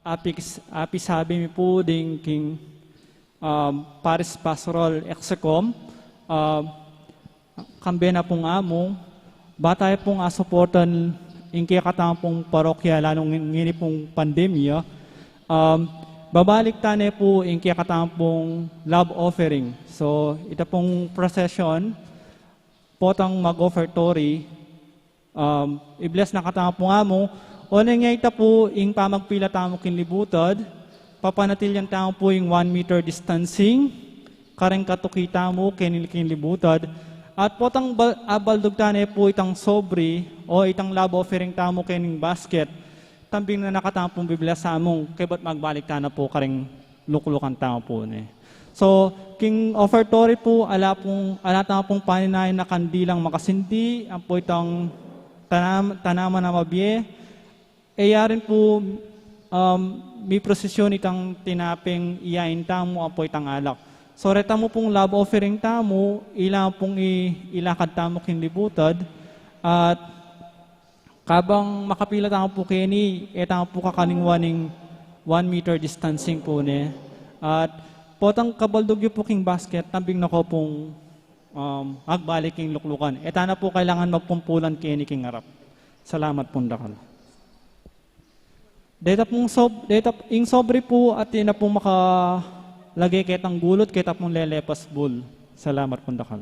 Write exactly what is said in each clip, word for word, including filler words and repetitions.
Api, api sabi mi pu ding king, um, Parish Pastoral Execom, um, kambe na pung amu, bata ya pung asuportan ing kekatamu pung parokya, lalu ngeni pung pandemya, um, babalik tane pu ing kekatamu pung love offering. So, ita pung procession, potang mag-offertory, um, i-bless na katamu pung amu, o neng ita pu ing pamagpila tamu king libutad, papanatilyan tamu pu ing one meter distancing, kareng katuki tamu keni king libutad, at potang bal-, abaldug tane pu itang sobre, o itang love offering tamu kening basket, tambing na na katamu pung bibila samung, kaybat magbalik tana pu kareng luklukan tamu pu ne. So, king offertory pu, ala pung, ala tamu pung paninayan a kandilang makasindi, ampo itang tanam-, tanaman a mabie. E ya rin pu, um, miprosesyon itang tinapeng iyain tamu ampo itang alak. So, reta mu pung love offering tamu, ila pung i-, ilakad tamu king libutad, at kabang makapila tamu pu keni, e tamu pu kakalingwan ing one meter distancing pu ne. At potang kabaldug yu pu king basket, tambing na ko pung, um, agbalik king luklukan. E ta na pu kailangan magpumpulan keni king arap. Salamat pung dakal. Deta pung sob-, deta ing sobre pu, atin na pung makalage ketang gulut, keta pung lelepas bul. Salamat pung dakal.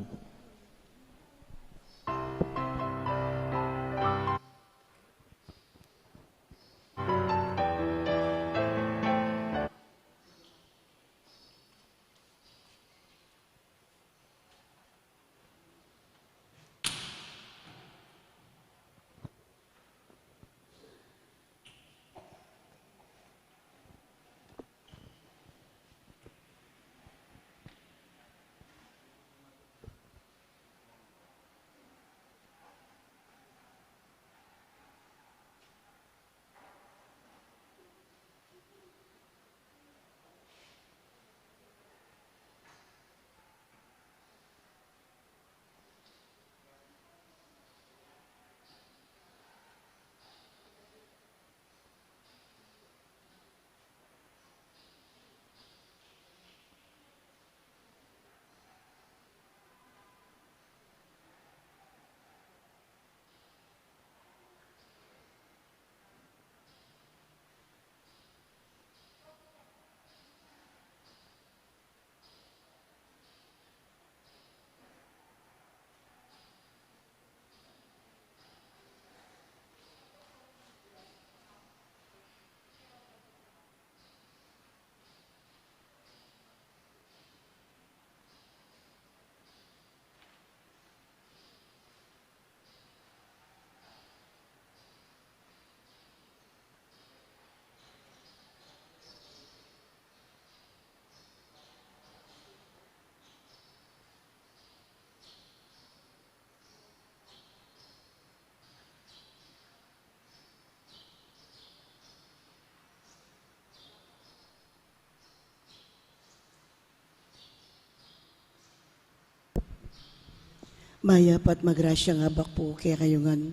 Mayap at magrasyang abak pu kekayu ngan.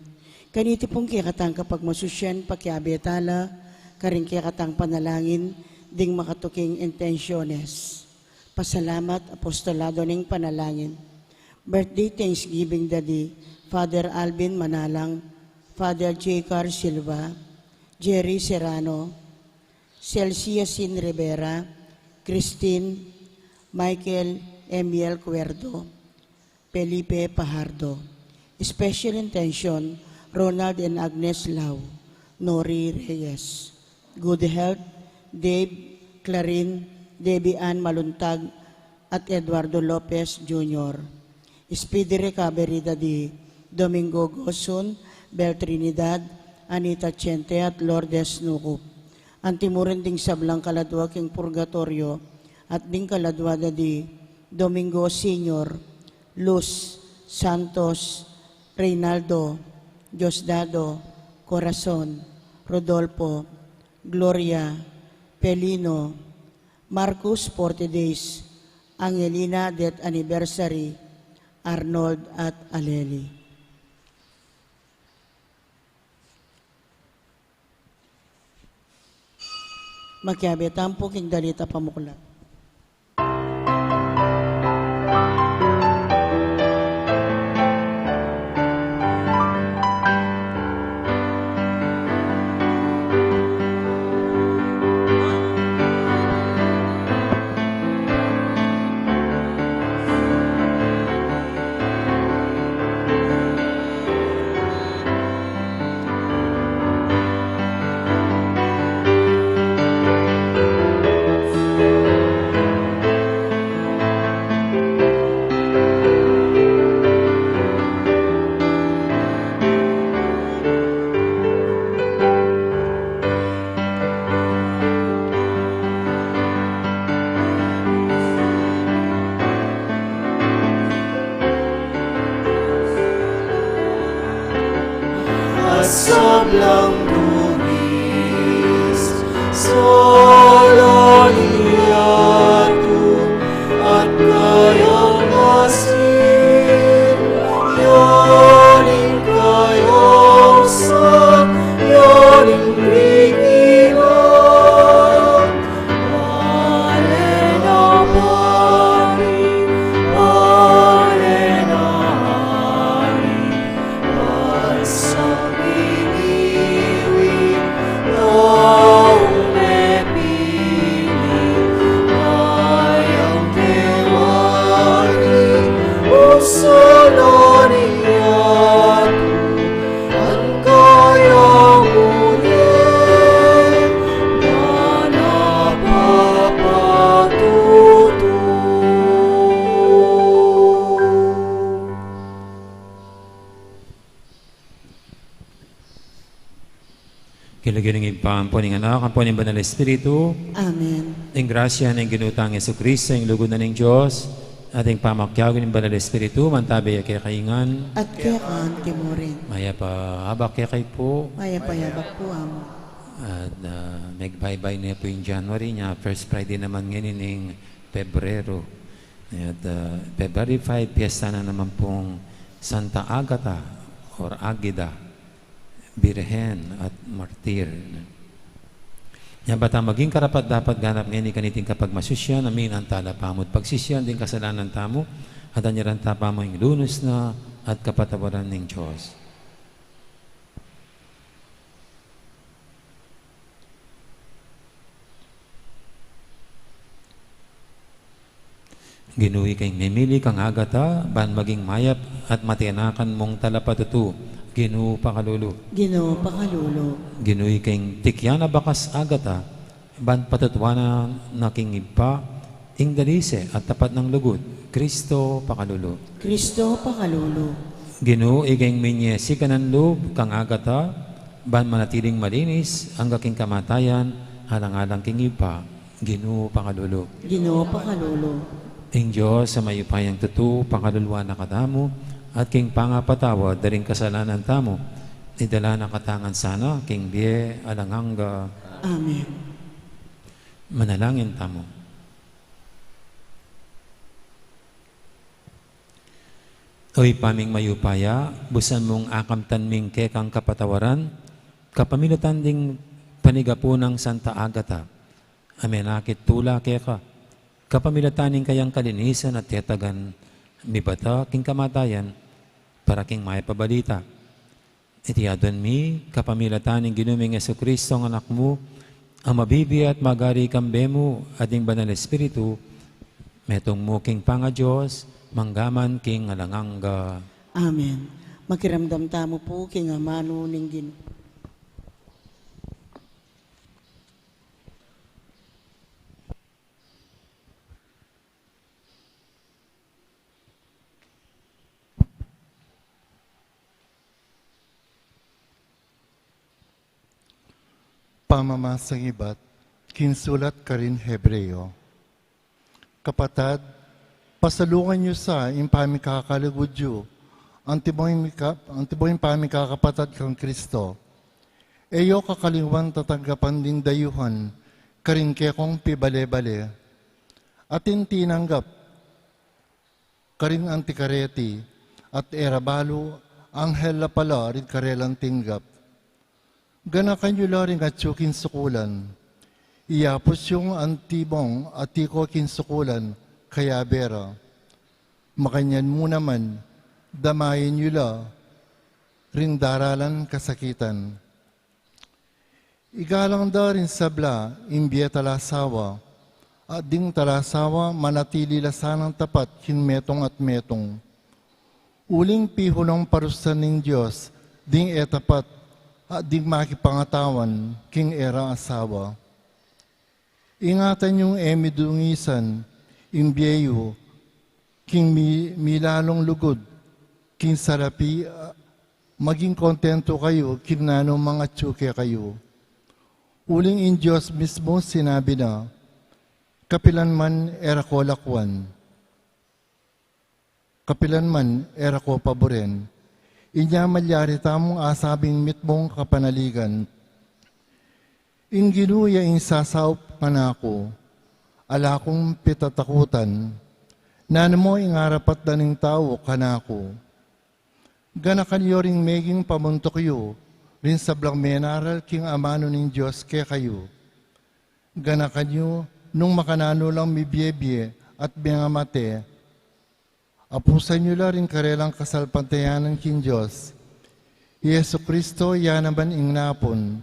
Kaniti pung kekatang kapagmasusyan, pakiabe tala karing kekatang panalangin ding makatuking intensyones. Pasalamat, apostolado ning panalangin. Birthday thanksgiving da di Father Alvin Manalang, Father J. Car Silva, Jerry Serrano, Celsia Sin Rivera, Christine, Michael Emiel Cuerdo, Felipe Pajardo. Special intention, Ronald and Agnes Lau, Nori Reyes. Good health, Dave, Clarin, Debbie Ann Maluntag, at Eduardo Lopez Junior. Speedy recovery da di Domingo Gosun, Bel Trinidad, Anita Chente at Lourdes Nucup. Anti mu rin ding sablang kaladua king purgatoryo at ding kaladua da di Domingo Senior, Luz, Santos, Reynaldo, Diosdado, Corazon, Rodolfo, Gloria, Pelino, Marcus, forty days, Angelina, death anniversary, Arnold at Aleli. Makiabe tamu pu king dalit a pamuklat. Sablang dungis, sala ning yatu, at kayang asin, yan ing kayang sang, yan ing rikilan. Pale na bari, pale na ari, King lagyu ning Ibpa, ampo ning Anak, ampo ning Banal Espiritu. Amen. Ing grasya ning Ginu tang Jesucristo, ing lugud na ning Dios, at ing pamakiabe ning Banal Espiritu, mantabi ya kekayu ngan. At keka mu rin. Mayap a abak kekayu pu. Mayap a abak pu, Among. At, ah, megbaybay ne pu ing January, nya first Friday naman ngeni ning Pebrero. At, ah, February five, piyesta na naman pung Santa Agata or Agida. Birhen at martir. Nya ba ta maging karapat-dapat ganap ngeni kaniting kapagmasusyan, aminan tala pa mu at pagsisian ding kasalanan tamu, at anyaran ta pa mu ing lunus na at kapatawaran ning Dios. Ginu, ika ing mimili kang Agata, ban maging mayap at matinakan mung talapatutu. Ginu, pakalulu. Ginu, pakalulu. Ginu, ika ing tikyan a bakas Agata, ban patutuanan na king Ibpa, ing dalise at tapat nang lugud. Kristo, pakalulu. Kristo, pakalulu. Ginu, ika ing minie sikanan lub kang Agata, ban manatiling malinis angga king kamatayan, alang-alang king Ibpa. Ginu, pakalulu. Ginu, pakalulu. Ing Dios a mayupayang tutu, pakaluluan na katamu, at king pangapatawad da ring kasalanan tamu, idala na katamu ngan sana king bie alang angga. Amen. Manalangin tamu. O Ibpa ming mayupaya, busan mung akamtan mi ing kekang kapatawaran, kapamilatan ding panigapu nang Santa Agata, a menakit tula keka, kapamilatan ning kayang kalinisan at tetagan, mibata king kamatayan, para king mayap a balita. Iti aduan mi, kapamilatan ning Ginu ming Jesucristo, ing Anak mu, a mabibie at magari kambe mu, at ning Banal Espiritu, metung mu king pangaDios, mangga man king alang angga. Amen. Makiramdam tamu pu king amanu ning Ginu. Pamamasang ibat king sulat karin Hebreo. Kapatad, pasalungan yu sa ing pamikakalugud yu, antimo ing mika-, antimo ing pamikakapatad kang Kristo. E yu kakalingwan tatanggapan ding dayuhan karing kekong pibale-bale. Atin tinanggap karing anti kareti, at e ra balu anghel la pala ring karelang tinggap. Ganakan yu la ring atyu king sukulan. Iyapus yung antimong atiko king sukulan, kayabe ra. Makanyan mu naman, damayan yu la ring daralan kasakitan. Igalang da ring sabla ing bie talasawa, at ding talasawa manatili la sanang tapat king metung at metung. Uling pihulung parusan ning Dios ding e tapat, at ding makipangatawan king e ra asawa. Ingatan yung e mi dungisan ing bie yu, king mi-, milalung lugud, king salapi, ah, maging kontentu kayu king nanu mang atyu kekayu. Uling ing Dios mismu sinabi na, "Kapilan man e ra ko lakwan, kapilan man e ra ko paburen, Inya malyari tamung asabing mitmung kapanaligan. Ing Ginu ya ing sasaup kanaku, ala kung pitatakutan. Nanu mo ing arapat da ning tau kanaku? Ganakan yu ring meging pamuntuk yu ring sablang menaral king amanu ning Dios kekayu. Ganakan yu nung makananu lang mibie-bie at mengamate, apusan yu la ring karelang kasalpantayanan king Dios. I Jesu Cristo ya naman ing napun,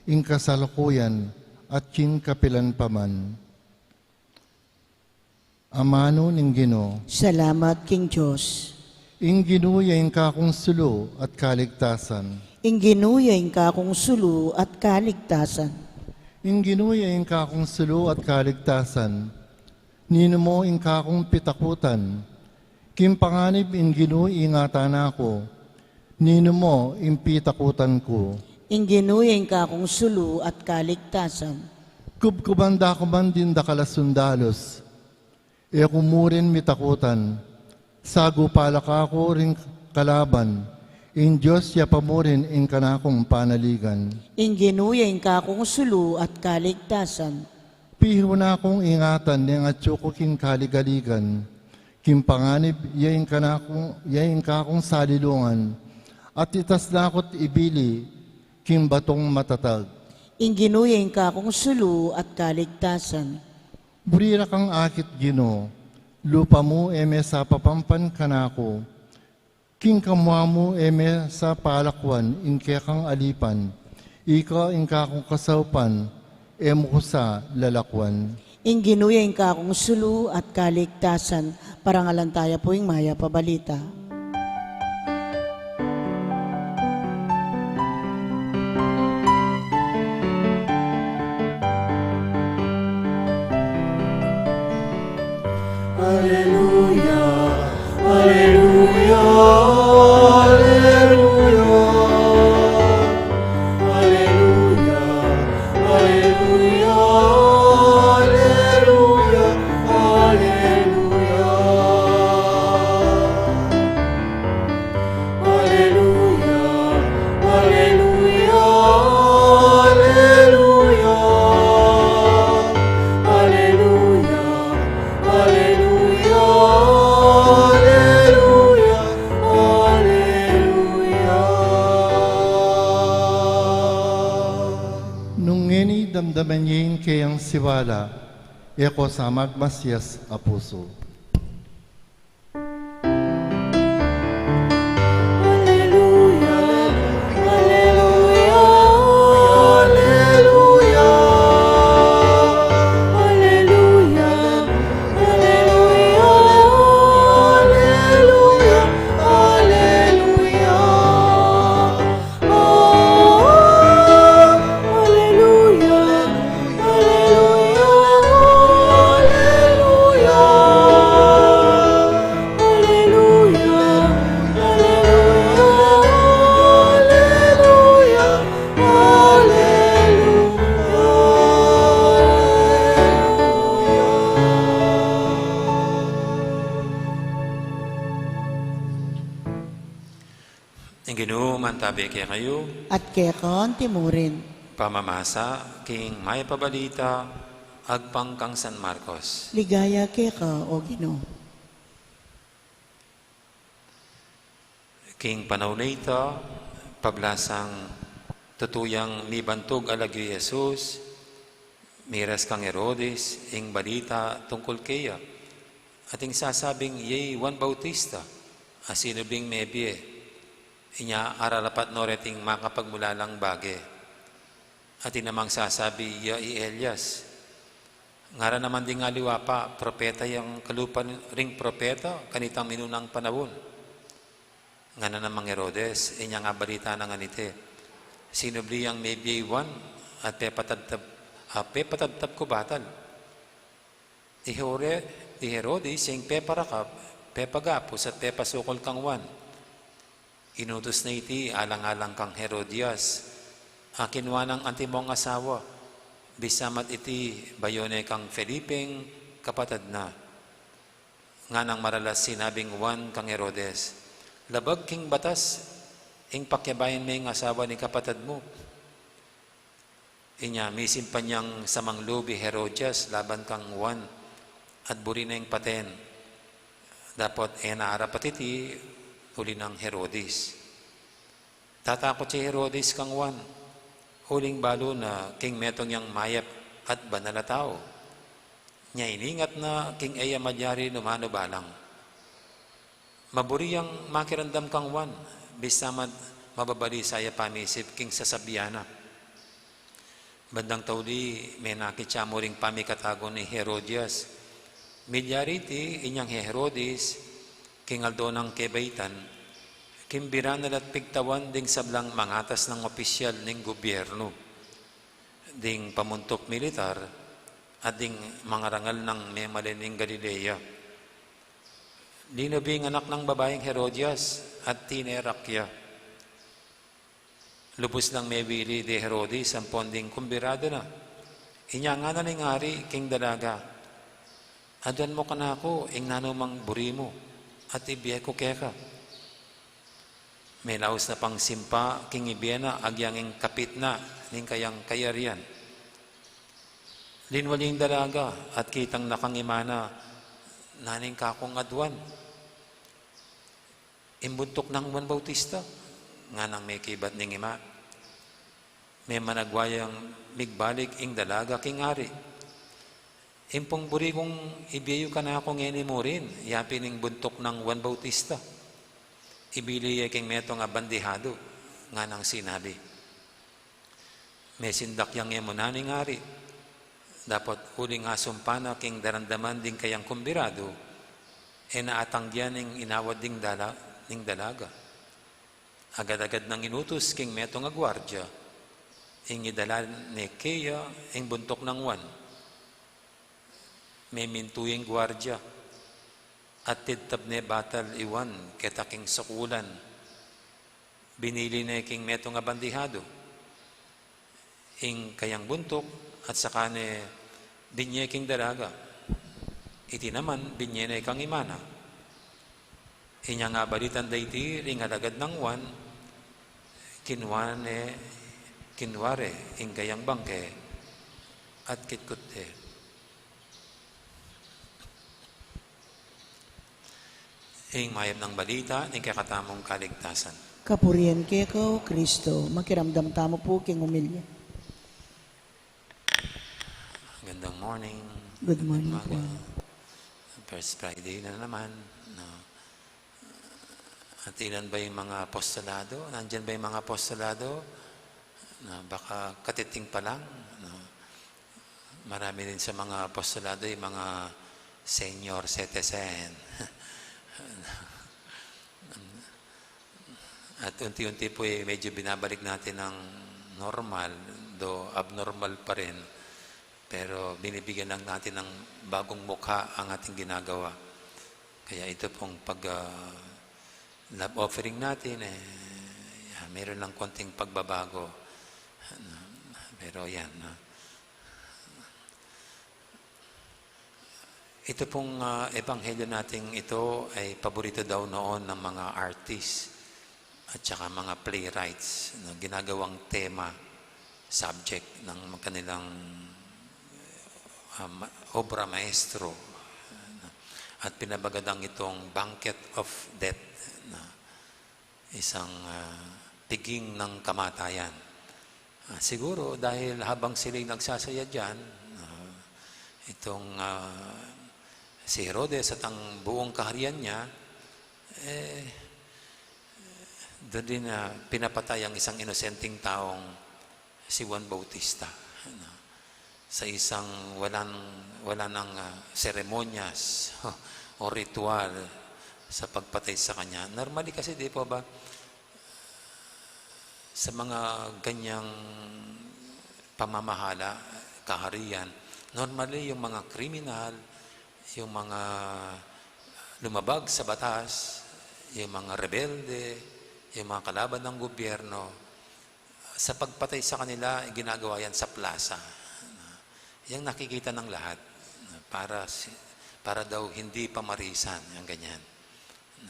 ing kasalukuyan, at king kapilan pa man. Amanu ning Ginu. Salamat king Dios. Ing Ginu ya ing kakung sulu at kaligtasan. Ing Ginu ya ing kakung sulu at kaligtasan. Ing Ginu ya ing kakung sulu at kaligtasan. Ninu mo ing kakung pitakutan? King panganib ing Ginu ingatan na ku. Ninu mo ing pitakutan ku? Ing Ginu ya ing kakung sulu at kaligtasan. Kubkuban da ku man ding dakal a sundalus, e ku mu rin mitakutan. Sagupa la kaku ring kalaban, ing Dios ya pa mu rin ing kanakung panaligan. Ing Ginu ya ing kakung sulu at kaligtasan. Pihu na kung ingatan neng atyu ku king kaligaligan. King panganib ya ing kanakung, ya ing kakung salilungan, at itas na ku't ibili king batung matatag. Ing Ginu ya ing kakung sulu at kaligtasan. Buri ra kang akit, Ginu, lupa mu e me sapapampan kanaku. King kamua mu e me sapalakwan ing kekang alipan. Ika ing kakung kasaupan, e mu ku sa lalakwan. Ing Ginu ya ing kakung sulu at kaligtasan. Parangalan taya pu ing mayap a balita. Aleluya, aleluya, aleluya. Aleluya, aleluya, aleluya, aleluya. Aleluya, aleluya, aleluya. Aleluya, aleluya, aleluya, aleluya. Nung ngeni damdaman ye ing keyang siwala, e ko sa magmasias a pusu. Aleluya, aleluya, aleluya. Aleluya, aleluya, aleluya, aleluya. Oh, aleluya, aleluya, aleluya. Aleluya, aleluya, aleluya, aleluya. Ing Ginu mantabi kekayu. At keka anti mu rin. Pamamasa king Mayap a Balita agpang kang San Marcos. Ligaya keka, O Ginu. King panaun a ita, pablasang tutu yang mibantug a lagyu i Jesus, miras kang Herodes ing balita tungkul keya, at ing sasabing iya i Juan Bautista a sinubling mebie, inya ararapat no reting makapagmulalang bage. Atin namang sasabi iya i Elias. Ngaran naman ding aliwa pa, propeta yang kalupa ring propeta kanitang minunang panaun. Ngana namang Herodes, inyang abalita na nganiti, sinubli yang mebie i Juan at pepatabtab, ah, pepatabtab ku batal. I Hore-, i Herodes ing peparakap, pepagapus at pepasukul kang Juan. Inutus na iti alang-alang kang Herodias a kinua nang antimong asawa, bisa mat iti bayu ne kang Felipeng kapatad na. Nganang maralas sinabing Juan kang Herodes, labag king batas Ing pakyabayan me ing asawa ning kapatad mu. Inya, misimpan yang samanglub i Herodias laban kang Juan, at buri neng paten. Dapot e na arapat iti uli nang Herodes. Tatakut ya i Herodes kang Juan, uling balu na king metung yang mayap at banal a tau. Nya iningat na king e ya malyari nu man o balang. Maburi yang makiramdam kang Juan, bisa man mababalisa ya pamisip king sasabian na. Bandang tauli, menakit ya mu ring pamikatago nang Herodias. Milyari iti, inyang i Herodes, king aldo nang kebaitan, kimbiran na la't pigtawan ding sablang mangatas nang opisyal ning gubyernu, ding pamuntuk militar, at ding mangarangal nang memalen ning Galilea. Linub ing anak nang babaing Herodias at tinerak ya. Lubus lang mewili di Herodes ampon ding kumbirada na. Inya ngana ning ari king dalaga, "Aduan mu kanaku ing nanu mang buri mu, at ibie ku keka." Melaus na pang simpa king ibie na agyang ing kapit na ning kayang kayarian. Linwali ing dalaga at kitang na kang ima na, "Nanu ing kakung aduan?" "Ing buntuk nang Juan Bautista," nganang mekibat ning ima. Memanagwa yang migbalik ing dalaga king ari. "Ing pung buri kung ibie yu kanaku ngeni mu rin, yapin ing buntuk nang Juan Bautista. Ibili ye king metung a bandihadu," nganang sinabi. Mesindak yang e mu na ning ari. Dapot uling asumpa na king daramdaman ding kayang kumbiradu, e na atanggian ing inawad ding dala-, ning dalaga. Agad-agad nang inutus king metung a guardia, ing idala ne keya ing buntuk nang Juan. Memintu ing guardia, at tidtab ne batal i Juan keta king sukulan. Binili ne king metung a bandihadu ing kayang buntuk, at saka ne binye king dalaga. Iti naman, binye ne kang ima na. Inyang abalitan da iti ring alagad nang Juan, kinua ne, kinua re ing kayang bangke at kitkut de. Ing mayap nang balita ning kekatamung kaligtasan. Kapurian keka, O Kristo. Makiramdam tamu pu king umilya. Magandang morning. Good morning po. Magandang umaga. First Friday na naman, no? At ilan ba yung mga apostolado? Nandyan ba yung mga apostolado? No, baka katiting pa lang, no? Marami din sa mga apostolado yung mga senior citizen. At unti-unti po, eh, medyo binabalik natin ang normal, though abnormal pa rin. Pero binibigyan lang natin ng bagong mukha ang ating ginagawa. Kaya ito pong pag, ah, love offering natin, eh, ah, meron lang konting pagbabago. Pero yan, no? Ito pong, ah, ebanghelyo nating ito ay paborito daw noon ng mga artist at saka mga playwrights, no, ginagawang tema, subject ng kanilang, ah, ma-, obra maestro, no? At pinabagadang itong Banquet of Death, no? Isang, ah, piging ng kamatayan. Ah, siguro dahil habang sila'y nagsasaya diyan, ah, itong, ah, si Herodes at ang buong kaharian niya, eh, doon din, ah, pinapatay ang isang inosenteng taong si Juan Bautista, ano, sa isang walang, wala nang, ah, seremonyas o ritual sa pagpatay sa kanya. Normally kasi, di po ba, sa mga ganyang pamamahala, kaharian, normally yung mga kriminal, yung mga lumabag sa batas, yung mga rebelde, yung mga kalaban ng gobyerno, sa pagpatay sa kanila, ginagawa yan sa plaza. Yang nakikita ng lahat, para si-, para daw hindi pamarisan, yung ganyan.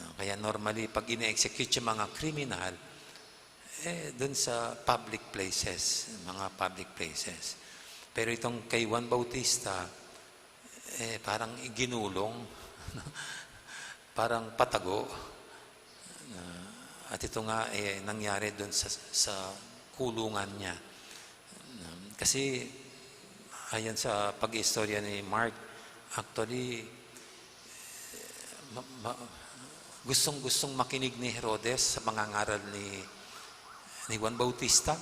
No, kaya normally, pag ine-execute yung mga kriminal, Eh, dun sa public places, mga public places. Pero itong kay Juan Bautista, eh, parang ginulong, parang patago. Ah, at ito nga, eh, nangyari dun sa, sa kulungan niya. Kasi, ayon sa pag-iistorya ni Mark, actually, ma-, ma-, gustong-gustong makinig ni Herodes sa pangangaral ni, ni Juan Bautista.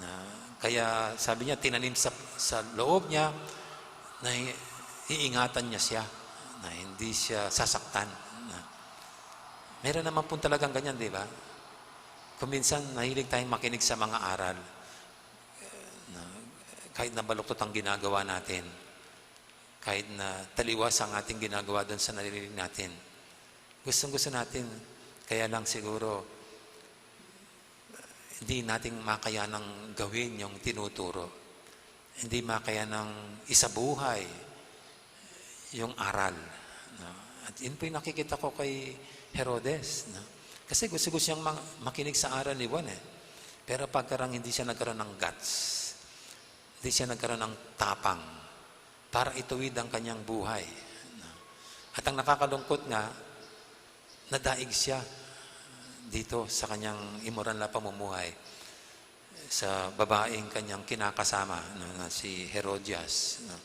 Na, kaya sabi niya, tinanim sa, sa loob niya na i-, iingatan niya siya, na hindi siya sasaktan. Na, meron naman pong talagang ganyan, di ba? Kung minsan, mahilig tayong makinig sa mga aral. Na, kahit na baluktot ang ginagawa natin, kahit na taliwas ang ating ginagawa doon sa naririnig natin, gustong-gusto natin, kaya lang siguro, hindi natin makayanang gawin yung tinuturo. Hindi makayanang isabuhay yung aral. No? At yun po yung nakikita ko kay Herodes. No? Kasi gusto-gusto niyang ma-, makinig sa aral ni Juan eh. Pero pagkarang hindi siya nagkaroon ng guts, hindi siya nagkaroon ng tapang para ituwid ang kanyang buhay. No? At ang nakakalungkot nga, nadaig siya dito sa kanyang imoral na pamumuhay sa babaeng kanyang kinakasama, no, na si Herodias, no?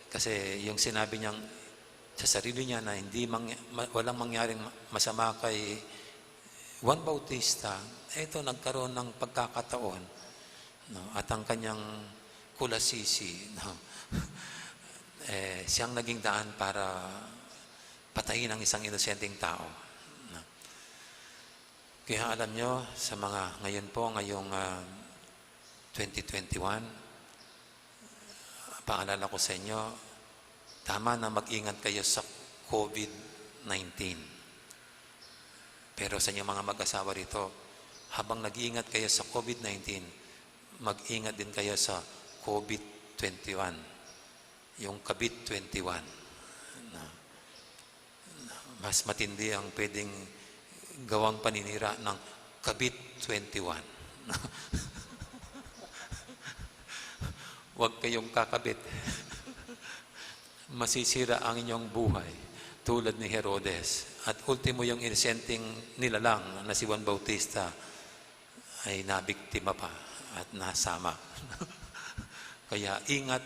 Kasi yung sinabi niyang sa sarili niya na hindi mang-, ma-, walang mangyaring ma-, masama kay Juan Bautista, eto nagkaroon ng pagkakataon, no, at ang kanyang kulasisi, no, eh, siyang naging daan para patayin ang isang inosenteng tao, no. Kaya alam nyo, sa mga ngayon po, ngayong, ah, twenty twenty-one, paalala ko sa inyo, tama na mag-ingat kayo sa COVID nineteen. Pero sa inyong mga mag-asawa rito, habang nag-iingat kayo sa COVID nineteen, mag-ingat din kayo sa COVID twenty-one, yung Kabit twenty-one. Na, mas matindi ang pwedeng gawang paninira ng Kabit twenty-one. Huwag kayong kakabit. Masisira ang inyong buhay tulad ni Herodes. At ultimo, yung inosenteng nilalang na si Juan Bautista ay nabiktima pa at nasama. Kaya ingat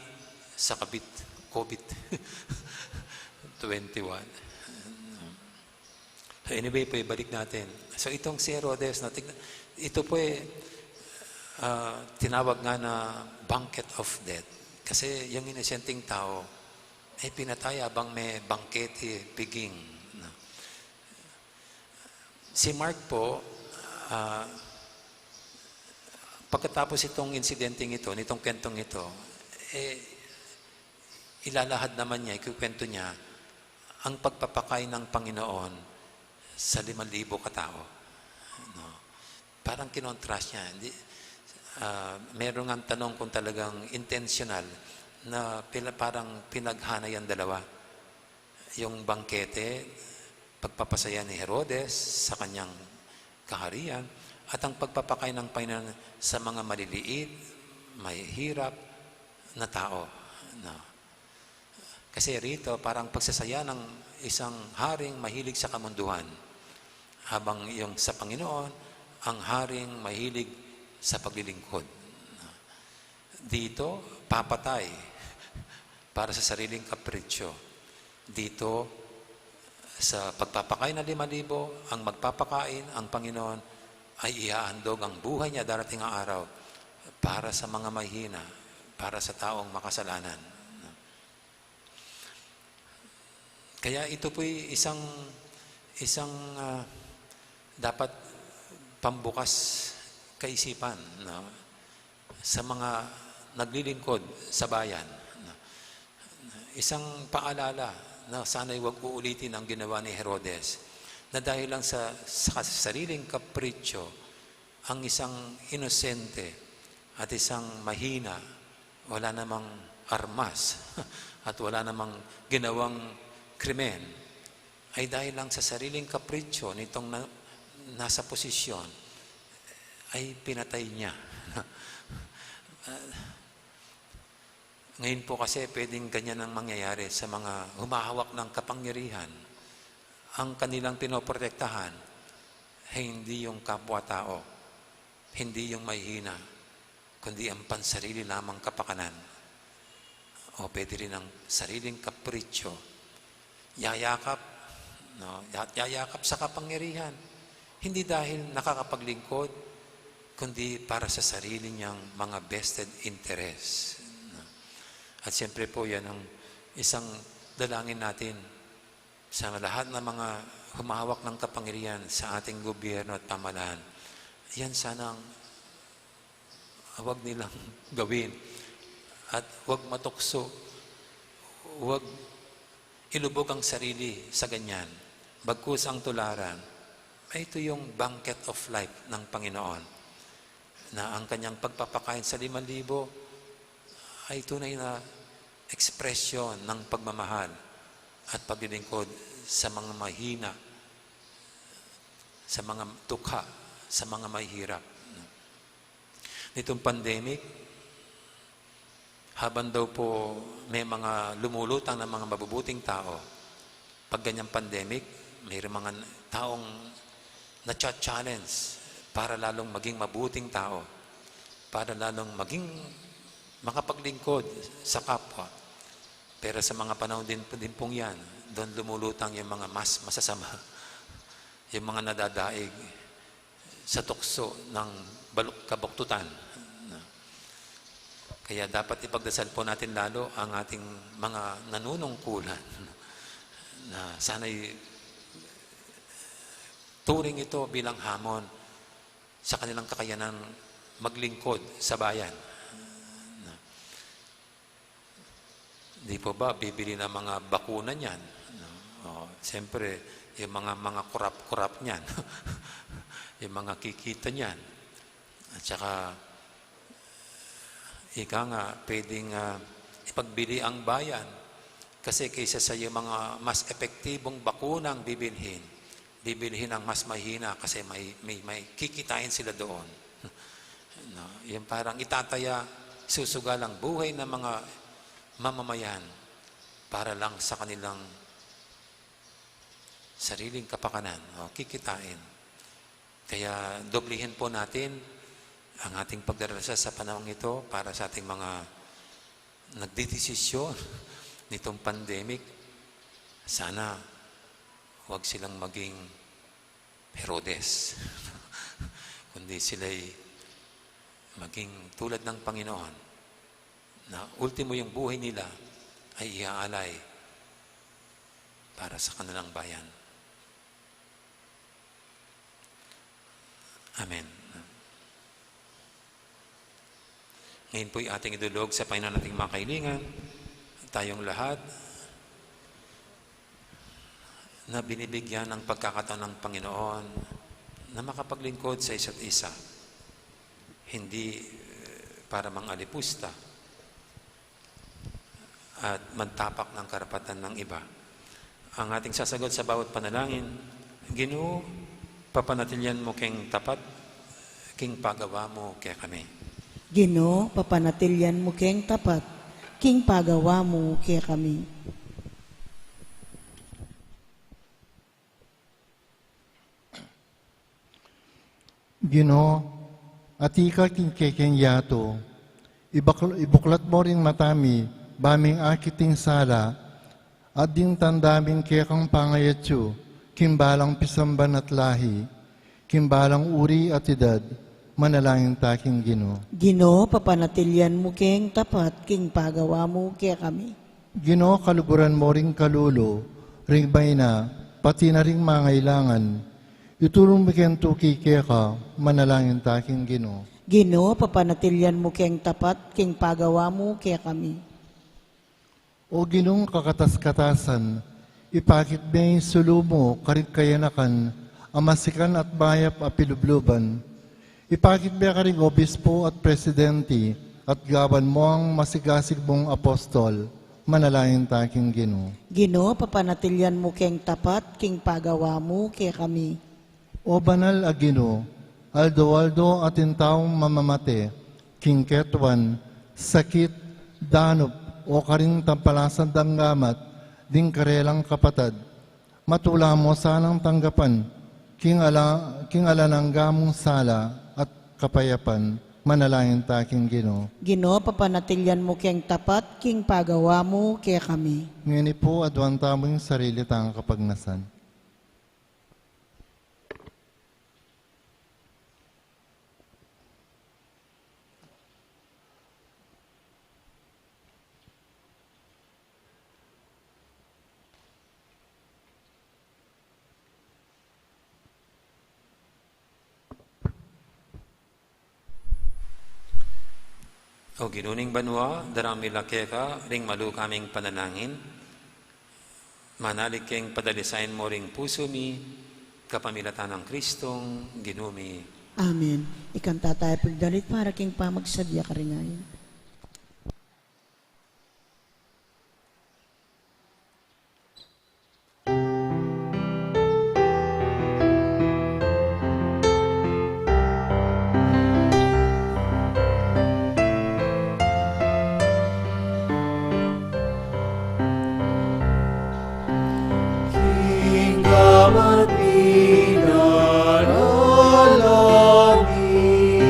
sa kabit, COVID twenty-one. Anyway po, ibalik natin. So, itong si Herodes, no, tignan, ito po eh, ah, tinawag nga na banquet of death. Kasi yung inosenteng tao, eh, pinatay habang may bangkete, piging, no? Si Mark po, ah, pagkatapos itong insidenteng ito, nitong kwentong ito, eh, ilalahad naman niya, ikukwento niya, ang pagpapakain ng Panginoon sa limang libo katao. No? Parang kinontras niya. Hindi, ah, meron nga tanong kung talagang intentional na pila-, parang pinaghana yung dalawa. Yung bangkete, pagpapasaya ni Herodes sa kanyang kaharian, at ang pagpapakain ng Panginoon sa mga maliliit, mahihirap na tao. No? Kasi rito, parang pagsasaya ng isang haring mahilig sa kamunduhan, habang yung sa Panginoon, ang haring mahilig sa paglilingkod. Dito, papatay para sa sariling kapritsyo. Dito, sa pagpapakain ng lima libo, ang magpapakain, ang Panginoon, ay ihahandog ang buhay niya darating ang araw para sa mga mahina, para sa taong makasalanan. Kaya ito po'y isang, isang, ah, dapat pambukas kaisipan, no? Sa mga naglilingkod sa bayan, no? Isang paalala na sana'y huwag uulitin ang ginawa ni Herodes, na dahil lang sa, sa sariling kapritsyo, ang isang inosente at isang mahina, wala namang armas at wala namang ginawang krimen, ay dahil lang sa sariling kapritsyo nitong na-, nasa posisyon, ay pinatay niya. Ah, ngayon po kasi, pwedeng ganyan ang mangyayari sa mga humahawak ng kapangyarihan. Ang kanilang pinoprotektahan ay hindi yung kapwa-tao, hindi yung mahihina, kundi ang pansarili lamang kapakanan. O pwede rin ang sariling kapritsyo. Yayakap, no? Ya-, yayakap sa kapangyarihan. Hindi dahil nakakapaglingkod, kundi para sa sarili niyang mga vested interests, no? At siyempre po, yan ang isang dalangin natin sa lahat ng mga humahawak ng kapangyarihan sa ating gobyerno at pamahalaan. Yan sana ang huwag nilang gawin. At huwag matukso, huwag ilubog ang sarili sa ganyan. Bagkus ang tularan, ay ito yung banquet of life ng Panginoon, na ang kanyang pagpapakain sa limang libo ay tunay na ekspresyon ng pagmamahal at paglilingkod sa mga mahina, sa mga dukha, sa mga mahihirap. Nitong pandemic, habang daw po may mga lumulutang na mga mabubuting tao, pag ganyang pandemic, may mga taong na-challenge para lalong maging mabuting tao, para lalong maging makapaglingkod sa kapwa. Pero sa mga panahon din, din pong yan, doon lumulutang yung mga mas masasama, yung mga nadadaig sa tukso ng baluk-, kabuktutan. Kaya dapat ipagdasal po natin lalo ang ating mga nanunungkulan na sana'y turing ito bilang hamon sa kanilang kakayanan maglingkod sa bayan. Di po ba bibili ng mga bakuna niyan, no? O, siyempre, yung mga, mga kurap-kurap niyan, yung mga kikita niyan. At saka, ika nga, pwedeng, ah, ipagbili ang bayan. Kasi kaysa sa yung mga mas epektibong bakuna ang bibilhin, bibilhin ang mas mahina kasi may, may, may kikitain sila doon. No? Yung parang itataya, susugal ang buhay ng mga mamamayan para lang sa kanilang sariling kapakanan, no? Kikitain. Kaya doblihin po natin ang ating pagdarasal sa panahong ito para sa ating mga nagdedesisyon nitong pandemic. Sana huwag silang maging Herodes, kundi sila'y maging tulad ng Panginoon na ultimo yung buhay nila ay iaalay para sa kanilang bayan. Amen. Ngayon po'y ating idulog sa Panginoon ating mga kahilingan, tayong lahat na binibigyan ng pagkakataon ng Panginoon na makapaglingkod sa isa't isa. Hindi, eh, para mang-alipusta at mantapak ng karapatan ng iba. Ang ating sasagot sa bawat panalangin, Ginu, papanatilian mu keng tapat king pagawa mu kekami. Ginu, papanatilian mu keng tapat king pagawa mu kekami. Ginu, atiu ka king kekeng yatu, ibak-, ibuklat mu ring mata mi, ba ming akit ing sala, at ding tanda ming kekang pangayatyu, king balang pisamban at lahi, king balang uri at idad, manalangin ta king Ginu. Ginu, papanatilian mu keng tapat king pagawa mu kekami. Ginu, kaluguran mu ring kalulu, ring maina, pati na ring mangailangan. Itulung mi keng tuki keka, manalangin ta king Ginu. Ginu, papanatilian mu keng tapat king pagawa mu kekami. O Ginung kakatas-katasan, ipakit me ing sulu mu karing kayanakan a masikan at mayap a pilubluban. Ipakit me karing obispo at presidente, at gawan mu ang masigasig mung apostol. Manalangin ta king Ginu. Ginu, papanatilian mu keng tapat king pagawa mu kekami. O banal a Ginu, Aldo-aldo atin taung mamamate king ketuan, sakit, danup, o karing tampalasan dang gamat ding karelang kapatad. Matula mo sanang tanggapan king ala, king alang angga mung sala at kapayapan. Manalangin ta king Ginu. Ginu, papanatilian mu keng tapat king pagawa mu kekami. Ngeni pu, aduan tamu ing sarili tang kapagnasan. O Ginu ning banua, darame la keka ring maluka ming panalangin. Manalig keng padalisayan mo ring pusu mi, kapamilatan nang Kristong Ginu mi. Amen. Ikanta tayu pigdalit para king pamagsadya karing ain. King gamat mi darala mi,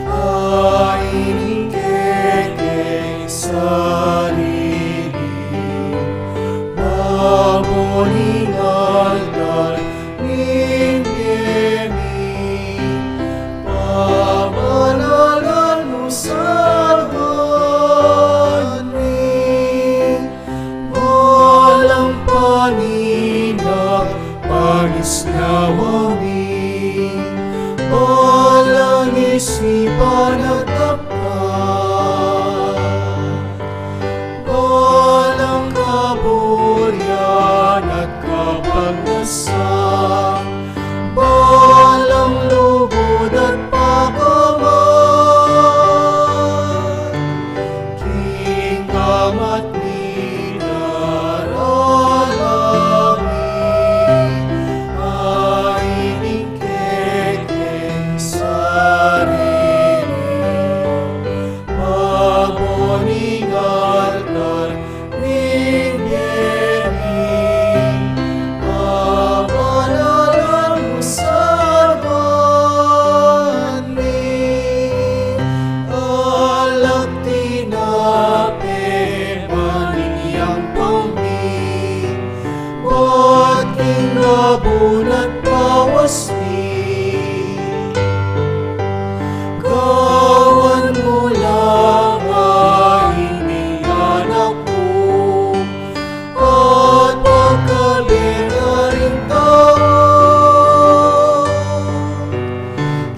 ain ing kekeng sarili, babun ing altar ning bie mi, pabanalan mu sa ban mi. Balang paninag, pangisnawa mi, balang isipan at tapat, balang kaburian at kapagnasan, balang lugud at pakamal. King gamat mi darala mi, ain ing kekeng sarili, babun ing altar ning bie mi, pabanalan mu sa ban mi. Alang tinape, ban ing yampang mi, buat king gabun at bawas mi, gawan mu la ing anak mu, at pagkabe karing tau.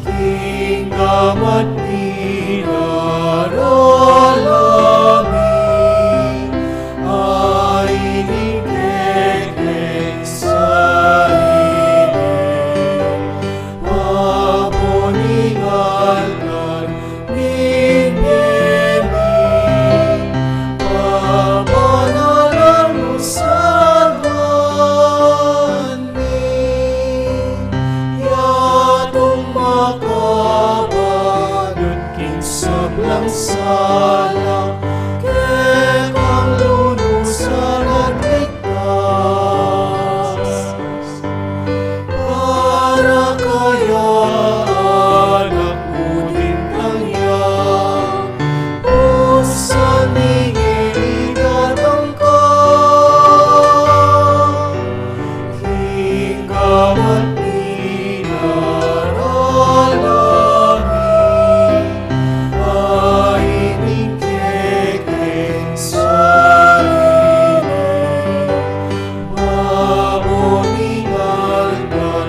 King gamat mi darala mi, ain ing kekeng sarili, babun ing altar ning bie mi, pabanalan mu sa ban mi. Yatung makabadut king sablang sala, kekang lunusan at ligtas. Para kaya anak mu ding kayang pusan, ing idatang ka. King gamat mi darala mi, ain ing kekeng sarili, babun ing altar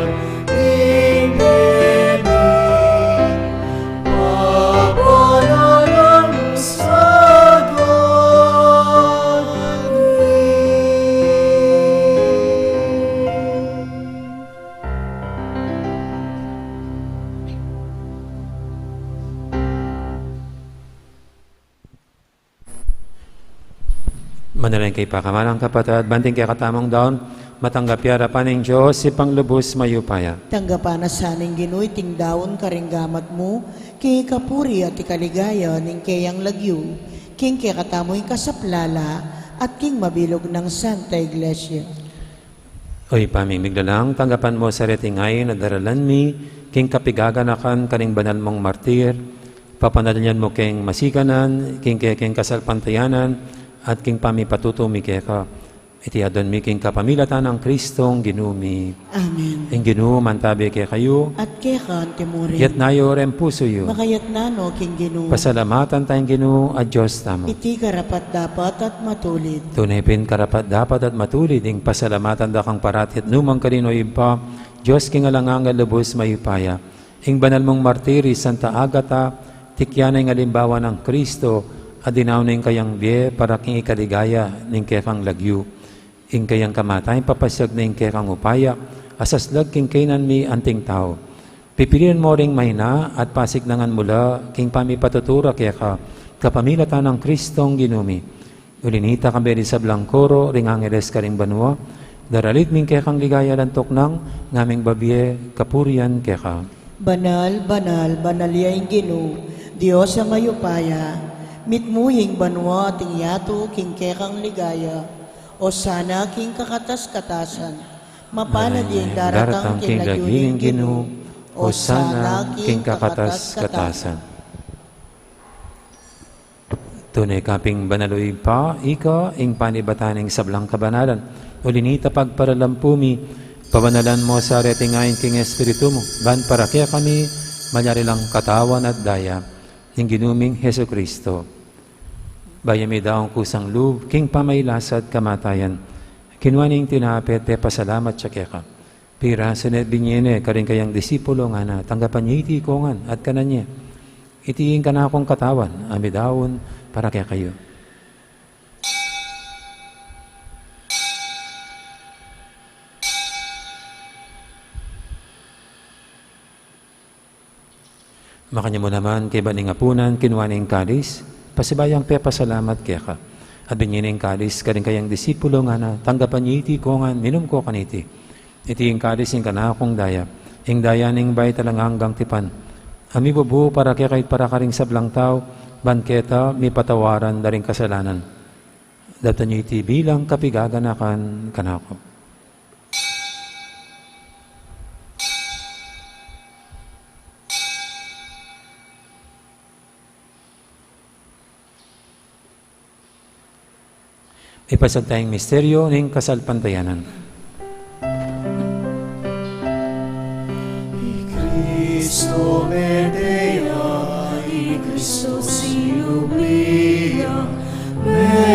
ning bie mi, pabanalan mu sa ban mi. Manalangin kayu pakamalan kung kapatad, bang ing kekatamung daun Matanggap ya arapan ning Dios, Ibpang lubus mayupaya. Tanggapan na sa ning Ginu iting daun karing gamat mu, king ikapuri at ikaligaya ning keyang lagyu, king kekatamung kasaplalan, at king mabilug nang Santa Iglesia. O Ibpa ming miglalang, tanggapan mu sa reting ain a daralan mi, king kapigaganakan karing banal mung martir, papanalinan mu keng masiganan, king kekeng kasalpantayanan, at king pamipatutu mi keka. Iti adwan mi king kapamilatan nang Kristong Ginu mi. Amen. Ing Ginu mantabi kekayu. At keka antimurin. Itas yu reng pusu yu. Makaitas no king Ginu. Pasalamatan taya ing Ginu a Dios tamu. Iti karapat-dapat at matulid. Tune pin karapat-dapat at matulid ing pasalamatan da kang parati at nukarin man, O Ibpa, Dios king alang angga, lubus mayupaya. Ing banal mung martir i Santa Agata, tikyan na ing alimbawa nang Kristo, a dinaun na ing kayang bie para king ikaligaya ning kekang lagyu. Ing kayang kamatayan papasiag na ing kekang upaya, a saslag king kaynan mi anting tau. Pipilian mu ring maina at pasiknangan mu la king pamipatutu ra keka, kapamilatan nang Kristong Ginu mi. Uli nita, kambe ding sablang koro ring angeles karing banua, daralit mi ing kekang ligaya alang tuknang, ngaming babie kapurian keka. Banal, banal, banal ya ing Ginu, Dios a mayupaya, mitmu ing banua at ing yatu king kekang ligaya. Osana king kakatas-katasan. Mapalad ya ing daratang king lagyu ning Ginu. Osana king kakatas-katasan. Tune ka pin banal, O Ibpa, ika ing panibatan ning sablang kabanalan. Uli nita, pagparalampu mi, pabanalan mu sa reting ain king Espiritu mu, ban para kekami malyari lang katawan at daya ning Ginu ming Jesucristo. Bayu ya midaun kusang lub king pamagkasakit at kamatayan, kinua ne ing tinape at pepasalamat ya keka. Pirasu ne at binie ne karing kayang disipulo, ngana, tanggapan ye iti ikongan at kanan ye. Iti ing kanakung katawan a midaun para kekayu. Makanyan mu naman, kaybat ning apunan, kinua ne ing kalis, pasibayu yang pepasalamat keka. At binie ne ing kalis karing kayang disipulo, ngana, tanggapan ye iti ikongan, minum ko kaniti. Iti ing kalis ning kanakung daya, ing daya ning bayu at alang anggang tipan, a mibubu para kekayu at para karing sablang tau, ban keta mipatawaran da ring kasalanan. Daptan ye iti bilang kapigaganakan kanaku. Ipasiag taya ing misteryu ning kasalpantayanan. I Kristu mete ya, i Kristu sinubli ya, mebie.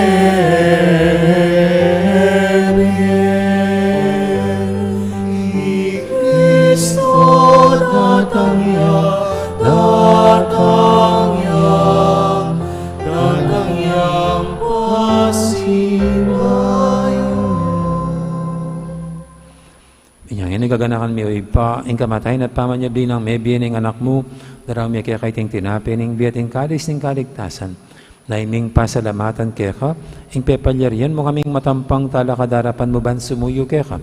I Kristu datang ya, datang ya, datang yang pasibayu. Inya ngeni gaganakan mi, O Ibpa, ing kamatayan at pamanyubli nang mebie ning Anak mu, daraun mi keka iting tinape ning bie at ing kalis ning kaligtasan. Nainan ming pasalamatan keka ing pepalyarian mu kaming matampang talakad king arapan mu ban sumuyu keka.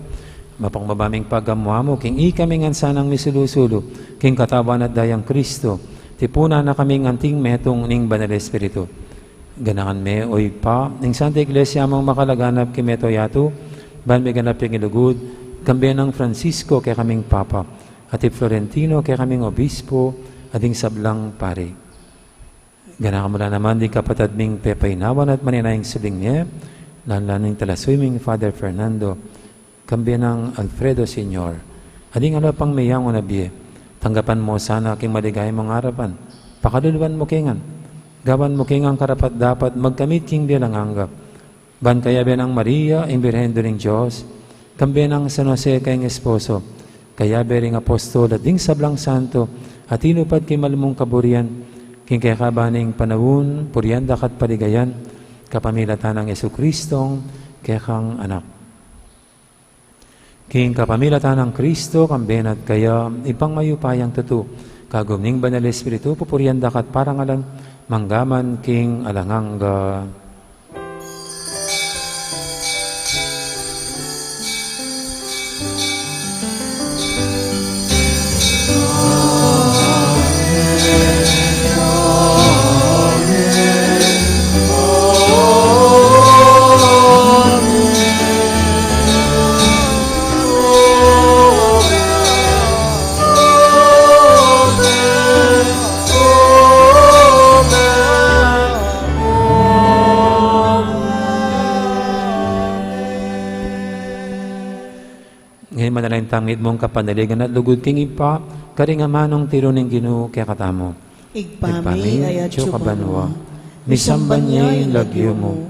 Mapakbaba ming pagamu-amu king ikami ngan sanang misulu-sulu king katawan at dayang Kristu, tipunan na kaming anting metung ning Banal Espiritu. Ganakan me, O Ibpa, ing Santa Iglesia mung makalaganap king mabilug a yatu, ban miganap ing lugud, kambe nang Francisco kekaming Papa, at i Florentino kekaming Obispo, at ding sablang pari. Ganakan mu la naman ding kapatad ming pepainawan at manenaya king subling mie, lalu-lalu ning talasuyu ming Father Fernando, kambe nang Alfredo Senior, at ding ala pang meyangu na bie. Tanggapan mu sana king maligaya mung arapan, pakaluluan mu ke ngan, gawan mu ke ngan karapat-dapat magkamit king bie alang angga. Ban kayabe nang Maria, ing Birhen Indu ning Dios, kambe nang San Jose kayang esposo, kayabe ring apostol at ding sablang santo a tinupad king malugud mung kaburian, king kekaban ning panaun, purian da ka at paligayan, kapamilatan nang Jesucristong kekang Anak. King kapamilatan nang Kristo, kambe na at kaya, Ibpang mayupayang tutu, kagum ning Banal Espiritu, pupurian da ka at parangalan, mangga man king alang angga. Tangit mung kapanaligan at lugud king Ibpa, karing amanung tiru ning Ginu kekatamu. Ibpa mi, atsu ka banua, misamban ya ing lagyu mu,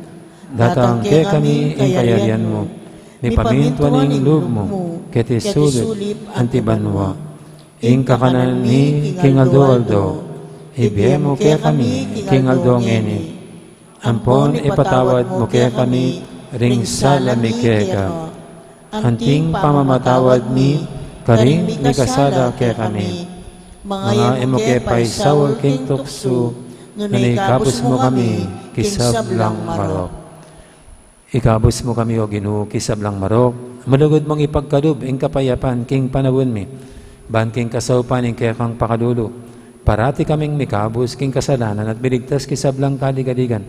datang kekami ing kayarian mu, mipamintuan ing lub mu, keti sulip anti banua. Ing kakanan mi king aldo-aldo, ibie mu kekami king aldo ngeni. Ampon ipatawad mu kekami ring sala mi keka, anting pamamatawad mi karing mikasala kekami. Manga e mu ke paisaul king tuksu, nune ikabus mu kami king sablang marok. Ikabus mu kami, O Ginu, king sablang marok, malugud mung ipagkalub ing kapayapan king panaun mi, ban king kasaupan ning kekang pakalulu, parati kaming mikabus king kasalanan at miligtas king sablang kaligaligan.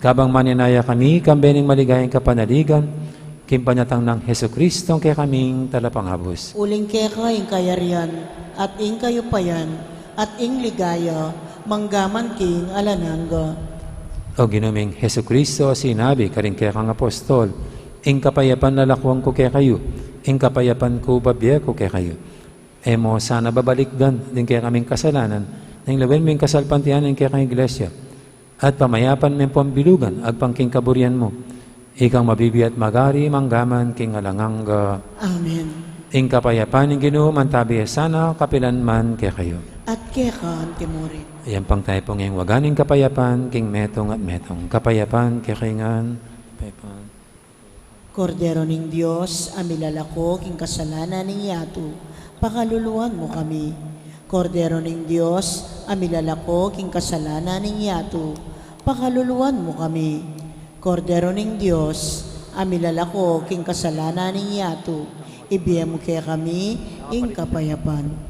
Kabang maninaya kami, kambe ning maligayang kapanaligan, king panyatang nang Jesucristo, kekaming Talapangabus. Uling keka ing kayarian, at ing kayupayan, at ing ligaya, manggaman king alang angga. O Ginu ming Jesucristo, sinabi karing kekang apostol, ing kapayapan lalakwan ku kekayu, ing kapayapan ku babie ku kekayu. E mu sana babalikdan ding kekaming kasalanan, nune lawen mu ing kasalpantayanan ning kekang iglesia. At pamayapan me pung bilugan, agpang king kaburian mu. Ikang mabibie at magari, manggaman king alang angga. Amen. Ing kapayapan ning Ginu, mantabi ya sana, kapilan man kekayu. At keka mu rin. Iyampang tamu pu ngeni ing waga ning kapayapan, king metung at metung. Kapayapan, kekayu ngan. Kapayapan. Kordero ning Dios, a milalako king kasalanan ning yatu, pakaluluan mu kami. Kordero ning Dios, a milalako king kasalanan ning yatu, pakaluluan mu kami. Kordero ning Dios, a milalako king kasalanan ning yatu, ibie mu kekami ing kapayapan.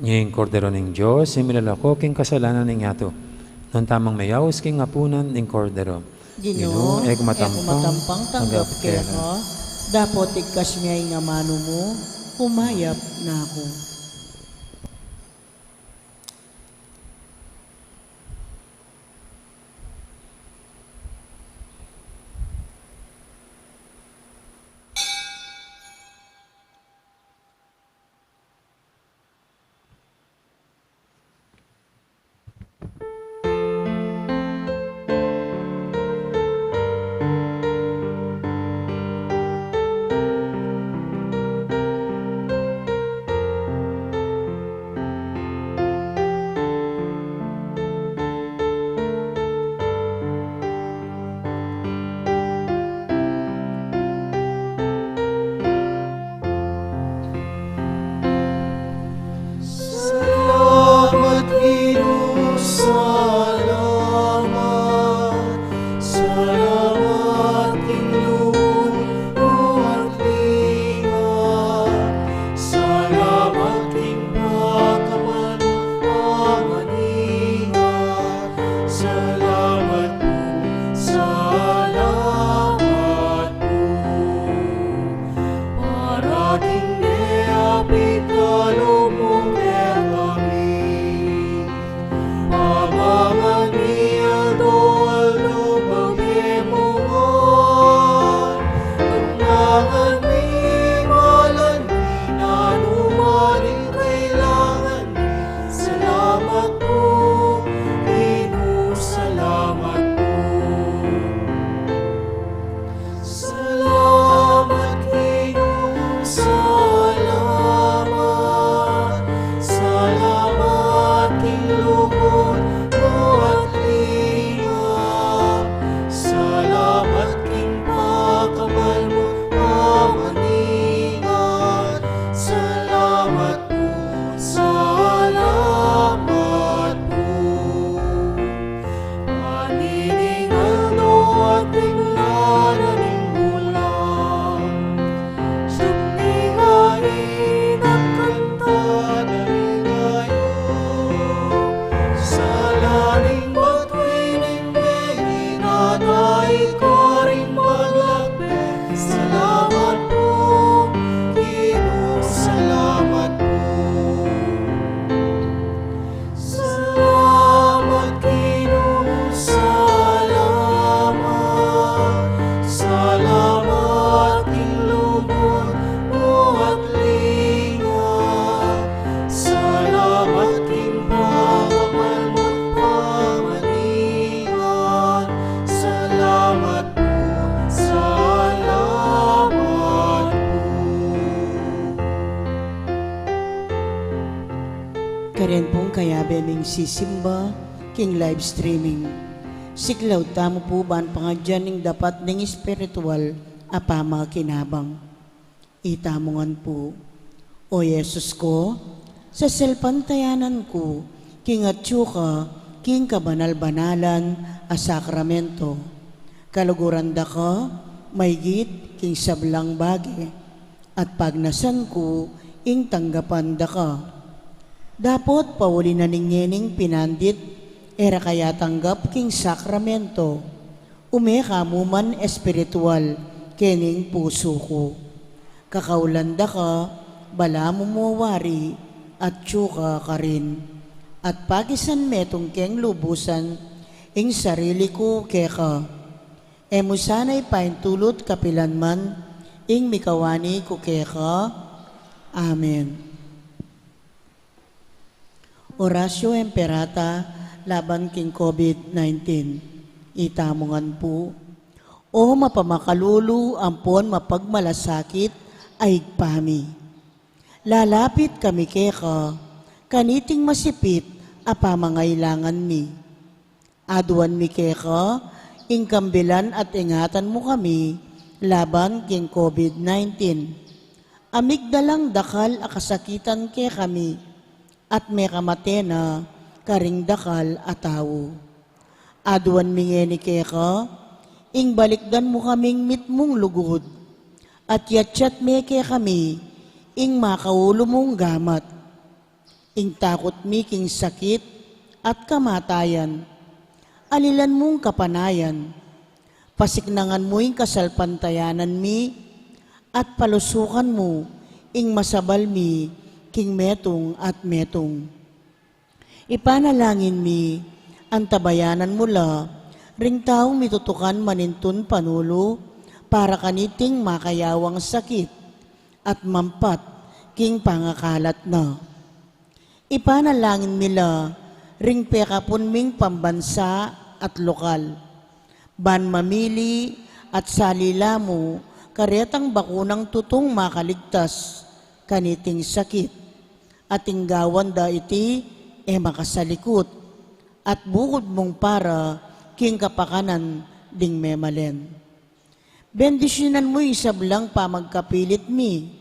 Ing Kordero ning Dios, a milalako king kasalanan ning yatu. Nuan tamung meyaus king apunan ning Kordero. Ginu, e ku matampang tanggap keka, dapot igkas me ing amanu mu, kumayap na ku. Salamat, Ginu, salamat. Salamat king lugud mu at linga. Salamat king pakamal mu a maingat. Salamat pu, salamat pu. Para king meapit a lub mu kekami. Pamangan mi aldo-aldo, ibie mu ngan. Kekami, malan mi, nanu man ing kailangan mi. Salamat pu, Ginu, salamat pu. Salamat, Ginu, salamat. Salamat king lugud mu at linga. Salamat king pakamal mu a maingat. Salamat pu, salamat pu. Paniningan no at tingala ning bulan. Sugni ngeni at kanta da ring ayu. Sala ning matwi ning mengingat a ikaring maglakbe. Salamat pu, Ginu, salamat pu. Salamat. Yabe ming sisimba king live streaming. Siklaud tamu pu ban pangadyan ing dapat ning espiritual a pamakinabang. Itamu ngan pu. O Jesus ko, sasalpantayanan ku king atyu ka king kabanal-banalan a sakramento. Kaluguran da ka maigit king sablang bage, at pagnasan ku ing tanggapan da ka. Dapot pauli na ning ngening pinandit e ra ka yatanggap king sakramento, ume ka mu man espiritual kening pusu ku. Kakaulan da ka, balamu mu wari, atyu ka karin. At pakisan metung keng lubusan ing sarili ku keka. E mu sana ipaintulut kapilan man ing mikawani ku keka. Amen. Oratio Imperata laban king COVID nineteen. Itamu ngan pu. O mapamakalulu ampon mapagmalasakit a Ibpa mi, lalapit kami keka kaniting masipit a pamangailangan mi. Aduan mi keka ing kambilan at ingatan mu kami laban king COVID nineteen. Amigdalang dakal a kasakitan kekami at mekamate na karing dakal a tau. Aduan mi ngeni keka ing balikdan mu kaming mitmung lugud at yatyat me kekami ing makaulu mung gamat. Ing takut mi king sakit at kamatayan, alilan mung kapanayan. Pasiknangan mu ing kasalpantayanan mi at palusukan mu ing masabal mi king metung at metung. Ipanalangin mi, antabayanan mu la ring taung mitutukan manintun panulu para kaniting makayawang sakit at mampat king pangakalat na. Ipanalangin mi la ring pekapun ming pambansa at lokal, ban mamili at salila mu karetang bakunang tutung makaligtas kaniting sakit, at ing gawan da iti e makasalikut, at bukud mung para king kapakanan ding memalen. Bendisyunan mu ing sablang pamagkapilit mi,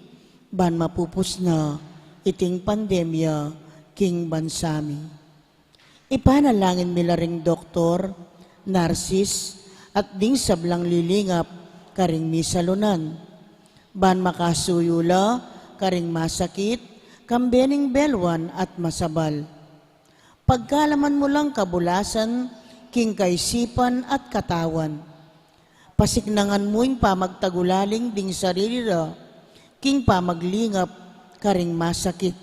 ban mapupus na iting pandemya king bansa mi. Ipanalangin mi la ring doktor, narsis, at ding sablang lilingap karing misalunan, ban makasuyu la karing masakit, kambe ning belwan at masabal. Pagkalaman mu lang kabulasan king kaisipan at katawan. Pasiknangan mu ing pamagtagulaling ding sarili ra king pamaglingap karing masakit.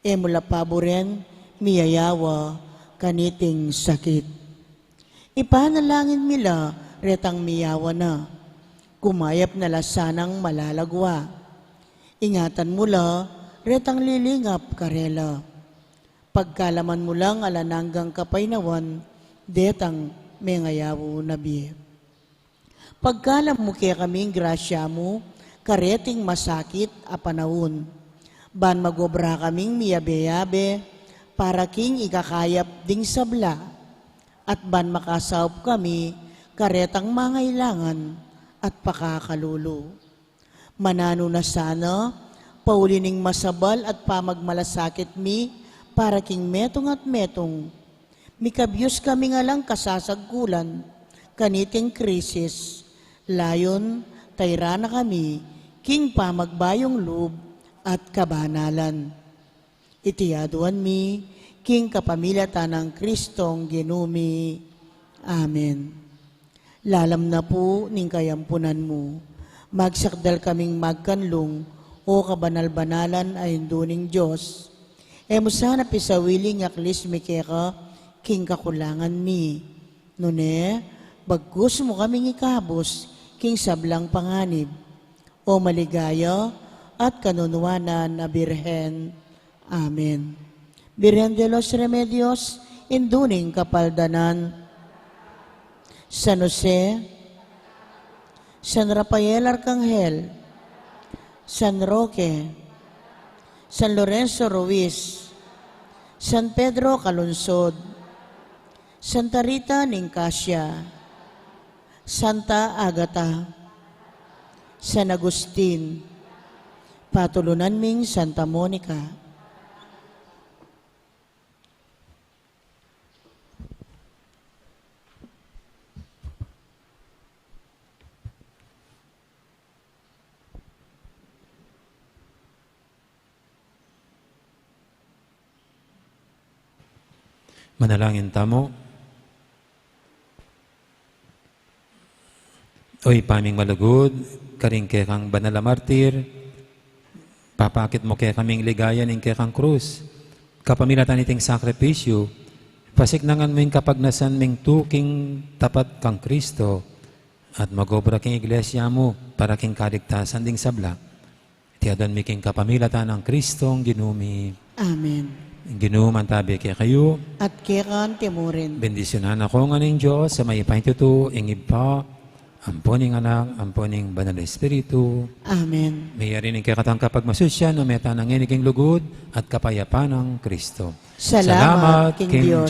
E mu la paburen miyayawa kaniting sakit. Ipanalangin mi la retang miyawa na, kumayap na la sanang malalagwa. Ingatan mu la retang lilingap karela. Pagkalaman mu lang alang anggang kapaynawan detang mengayaw na bie. Pagkalam mu kekami ing grasya mu kareting masakit a panaun, ban magobra kaming miyabe-yabe para king ikakayap ding sabla, at ban makasaup kami karetang mangailangan at pakakalulu. Mananu na sana, pauli ning masabal at pamagmalasakit mi para king metung at metung, mikabyus kami ngan lang kasasagkulan kaniting krisis, layun tayran na kami king pamagbayung lub at kabanalan. Iti aduan mi king kapamilatan nang Kristong Ginu mi. Amen. Lalam na pu ning kayampunan mu, magsakdal kaming magkanlung, O kabanal-banalan a Indu ning Dios. E mu sana pisawili ing aklis mi keka king kakulangan mi, nune bagkus mu kaming ikabus king sablang panganib, O maligaya at kanunuanan a Birhen. Amen. Birhen de los Remedios, Indu ning Kapaldanan, San Jose, San Rafael Arcangel, San Roque, San Lorenzo Ruiz, San Pedro Calungsod, Santa Rita ning Casia, Santa Agata, San Agustin, patulunan ming Santa Monica. Manalangin tamu. O Ibpa ming malugud, karing kekang banal a martir, papakit mu kekaming ligaya ning kekang krus. Kapamilatan niting sakripisyu, pasiknangan mu ing kapagnasan ming tuking tapat kang Kristo, at mag-obra king Iglesia mu para king kaligtasan ding sabla. Iti adwan mi king kapamilatan nang Kristong Ginu mi. Amen. Ing Ginu mantabi kekayu. At keka mu rin. Bendisyunan na kayu ngan ning Dios a mayupaya king tutu, ing Ibpa, ampo ning Anak, ampo ning Banal a Espiritu. Amen. Meyari ning kekatang kapagmasusyan, o meta na ngeni king lugud at kapayapan nang Kristo. Salamat king Dios.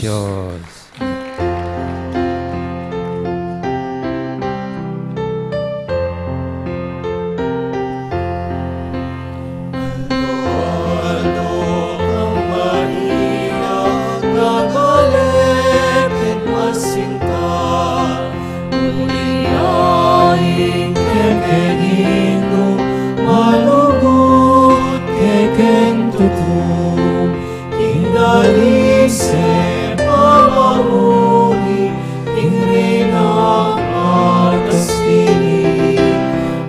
King dali se palauli, king reinang kastili,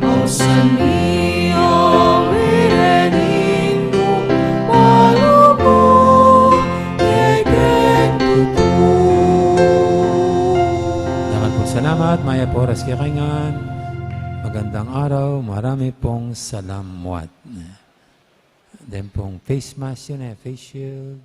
ausan mi ang rereni mu, malugud kekeng tutu. Dakal pung salamat, mayap a oras kekayu ngan. Magandang araw, marami pung salamat. Then pung face mask yu, e, face shield.